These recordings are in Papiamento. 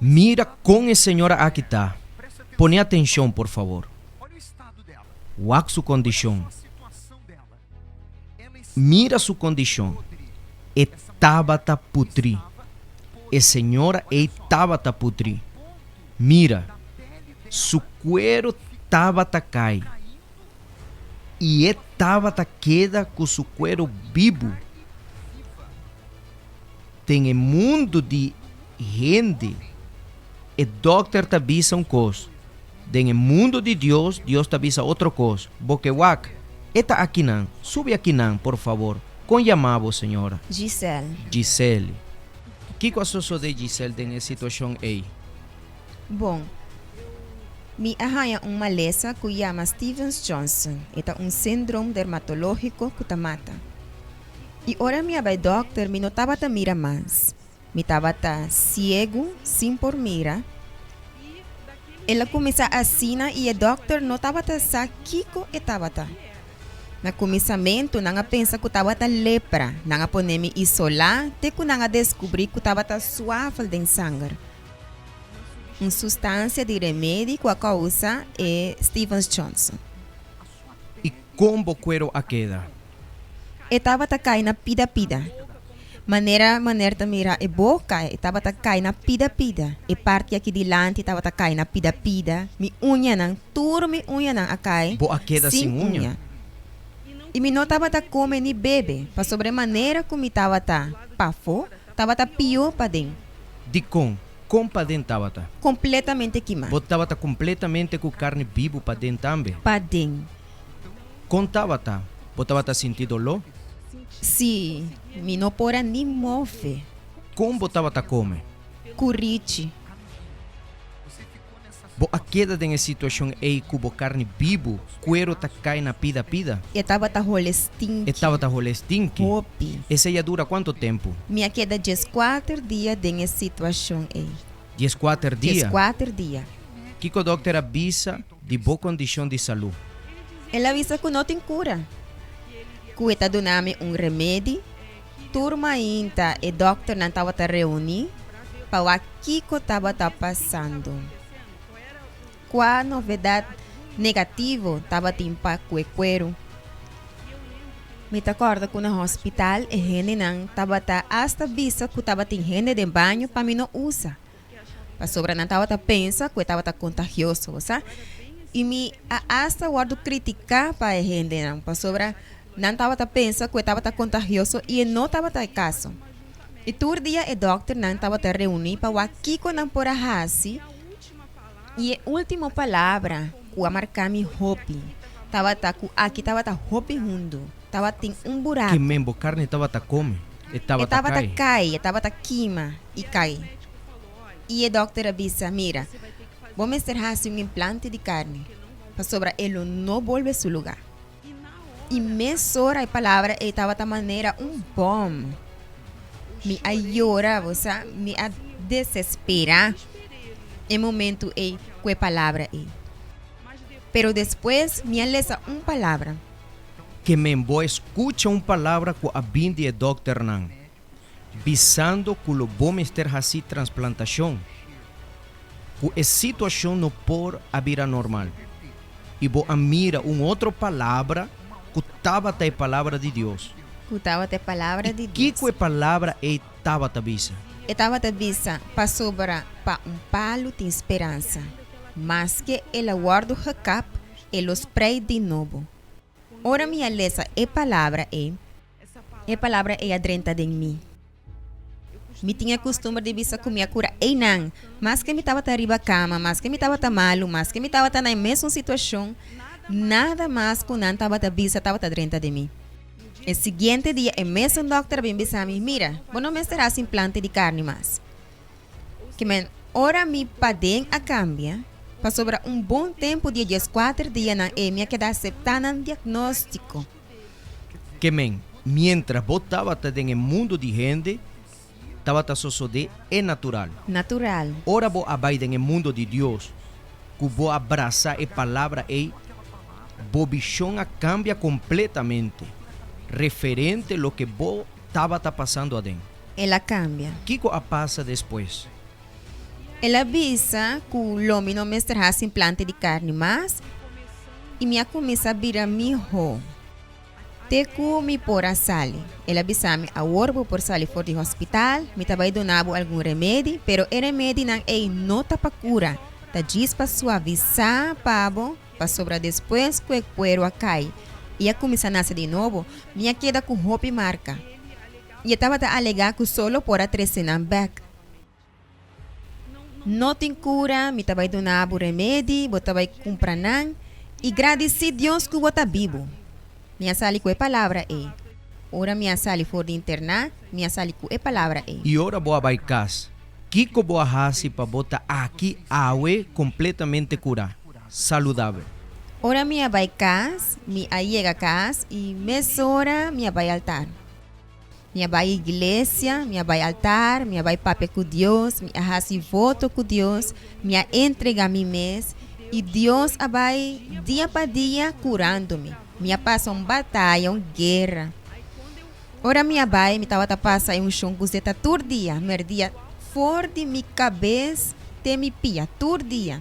Mira kon e señora aki ta. Pone atenshon, por fabor. Wak su kondishon. Mira su kondishon. E tabata putrí. E señora ei tabata putrí. Mira, su kueru tabata kai. I e tabata keda ku su kueru bibu. Den e mundu di hende, e dòkter ta bisa un kos. Den e mundu di Dios, Dios ta bisa otro kos. Bo ke wak? E ta akinan. Subi akinan, por fabor. Kon yama bo, señora? Giselle. Giselle. Kiko a sosodé Giselle den e situashon ei? Bon, mi a haña un malesa ku yama Stevens-Johnson. E ta un síndrome dermatológiko ku ta mata. I ora mi a bai dòkter mi no tabata mira mas. Mi tabata siegu sin por mira. El a kuminsá asina i e dòkter no tabata sa kiko e tabata. Na kuminsamentu nan a pensa ku tabata lepra. Nan a pone mi isolá te ku nan a deskubrí ku tabata suafel den sanger, un sustansia di remedi ku a kousa e Stevens-Johnson. I kon bo kuero a keda? E tabata kai na pida pida. Manera maner ta mira e boka, e tabata kai na pida pida. E parti aki dilanti tabata kai na pida pida. Mi uñanan, tur mi uñanan a kai Bo a keda sin sin uña. uña. I mi no tabata kome ni bebe, pasobra e manera ku mi tabata pafó tabata pió paden. Dikon? Kon paden tabata? Kompletamente kimá. Bo tabata kompletamente ku karni bibu paden tambe? Paden. Kon tabata? Bo tabata sinti doló? Sí, mi no por a ni move. Kon bo tabata kome? Ku Richi. Bo a keda den e situashon ei ku bo karni bibu, kuero ta kai na pida pida? E tabata hole stinki. E tabata hole stinki. Hopi. Esei a dura kuantu tempu? Mi a keda dieskuater dia den e situashon ei. Dieskuater dia? Dieskuater dia. Kiko dòkter a bisa di bo kondishon di salú. El a bisa ku no tin kura, ku e ta duna mi un remedi. Tur mainta e dòkternan tabata reuní pa wak kiko tabata pasando. Kua novedat negativo tabatin pa ku e kueru? Mi ta kòrda ku na hospital e hendenan tabata asta bisa ku tabatin hende den baño pa mi no usa. Pasobra nan tabata pensa ku e tabata kontagioso, bo sa. I mi a asta wòrdu kritiká pa e hendenan, pasobra nan tabata pensa ku e tabata kontagioso i e no tabata e kaso. I tur dia e dòkternan tabata reuní pa wak kiko nan por a hasi, i e último palabra ku a marká mi hopi tabata ku aki tabata hopi hundu, tabatin un Ki buraku. men bo karni tabata kome, e E tabata tabata kai. kai, e tabata kima i kai. I e dòkter a bisa, Mira, bo mester hasi un implante di karni, pasobra e lo no bolbe su lugá. I mesora e palabra ei tabata manera un bòm. Mi a yora, bo sa, mi a desesperá e momentu ei ku e palabra ei. Pero despues mi a lesa un palabra. Ke men bo a skucha un palabra ku a bin di e dòkternan. bisando ku lo bo mester hasi transplantashon, ku e situashon no por a bira normal. I bo a mira un otro palabra ku tabata e palabra di Dios. Ku tabata e palabra I di Dios. kiko e palabra ei tabata bisa? E tabata bisa, Pasobra pa un palu tin speransa, maske el a wòrdu gekap, e lo sprei di nobo. Ora mi a lesa e palabra ei, e palabra ei a drenta den mi. Mi tin e kustumber di bisa ku mi a kura einan. Maske mi tabata riba kama, maske mi tabata malu, maske mi tabata na e mesun situashon, nada mas ku nan tabata bisa tabata drenta den mi. E siguiente dia e mesun dòkter a bin bisa mi, Mira, bo no mester hasi implante di karni mas. Kimen, ora mi paden a kambia, pasobra un bon tempu di e dieskuater dianan ei mi a keda aseptá nan diagnóstiko. Kimen, miéntras bo tabata den e mundu di hende, tabata sosodé e natural. Natural. Ora bo a bai den e mundu di Dios, ku bo a brasa e palabra ei, bo bishon a kambia kompletamente referente loke bo tabata pasando aden. El a kambia. Kiko a pasa despues? El a bisa ku lo mi no mester hasi implante di karni mas i mi a kuminsá bira mihó te ku mi por a sali. El a bisa mi, Awor bo por sali for di hospital, mi ta bai duna bo algun remedi, pero e remedinan ei no ta pa kura, ta djis pa suavisá pa bo pasobra despues ku e kueru a kai i a kuminsá nase di nobo, mi a keda ku hopi marka. I e tabata alegá ku solo por a trese nan bèk. No tin kura, mi ta bai duna bo remedi, bo ta bai kumpra nan i gradisí Dios ku bo ta bibu. Mi a sali ku e palabra ei. Ora mi a sali for di interná, mi a sali ku e palabra ei. I ora bo a bai kas, kiko bo a hasi pa bo ta aki awe kompletamente kurá, saludabel? Ora mi a bai kas, mi a yega kas i mesora mi a bai altar. Mi a bai iglesia, mi a bai altar, mi a bai papia ku Dios, mi a hasi voto ku Dios, mi a entrega mi mes i Dios a bai dia pa dia kurando mi. Mi a pasa un bataya, un guera. Ora mi a bai, mi tabata pasa e unshon ku zeta tur dia, merdia, for di mi kabes te mi pia, tur dia.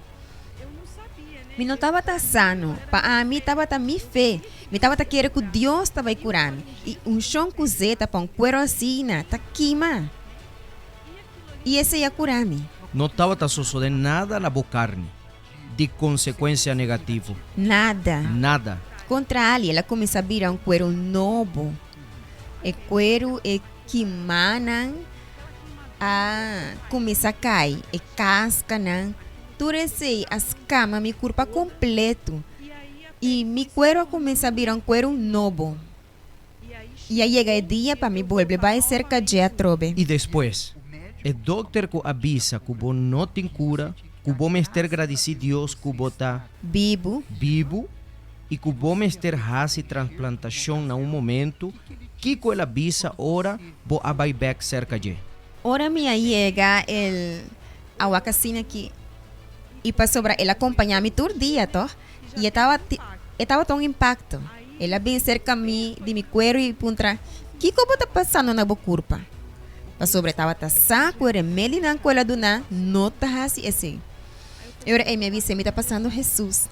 Mi no tabata sano. Pa ami tabata mi fe. Mi tabata kere ku Dios ta bai kura mi. I un shon ku zeta pa un kuero asina ta kima. I esei a kura mi. No tabata sosodé nada na bo karni di konsekuensia negativo. Nada. Nada. Kontrali, el a kuminsá bira un kuero nobo. E kueru e kimanan a kuminsá kai, e kaskanan, tur esei a skama mi kurpa kompletu i mi kueru a kuminsá bira un kueru nobo. I a yega e dia pa mi bolbe bai serka dje atrobe. I despues, e dokter ku a bisa ku bo no tin kura, ku bo mester gradisí Dios ku bo ta. Bibu. Bibu i ku bo mester hasi transplantashon na un momentu, kiko el a bisa ora bo a bai bèk serka dje? Ora mi a yega el a wak asina ki i pasobra el a kompañá mi tur dia tòg i e tabata e tabata un impakto. El a bin serka mi di mi kueru i puntra, Kiko bo ta pasando na bo kurpa? Pasobra e tabata sa ku e remedinan ku el a duna no ta hasi esei. E ora ei mi a bisa, Mi ta pasando Hesus.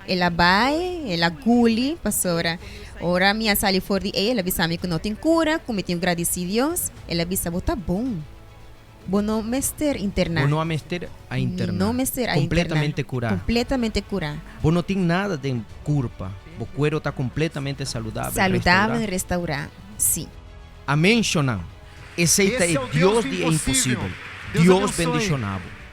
El a bai, el a guli, pasobra ora mi a sali for di ei, el a bisa mi ku no tin kura, ku mi tin ku gradisí Dios. El a bisa, Bo ta bon. Bo no mester interná. Bo no a mester a interná. Mi no mester a interná. Kompletamente kurá. Kompletamente kurá. Bo no tin nada den kurpa. Bo kuero ta kompletamente saludabel, restaurá. Saludabel, restaurá, sí. Amén, shonnan. Esei ta e Dios di e imposibel. Dios bendishoná bo.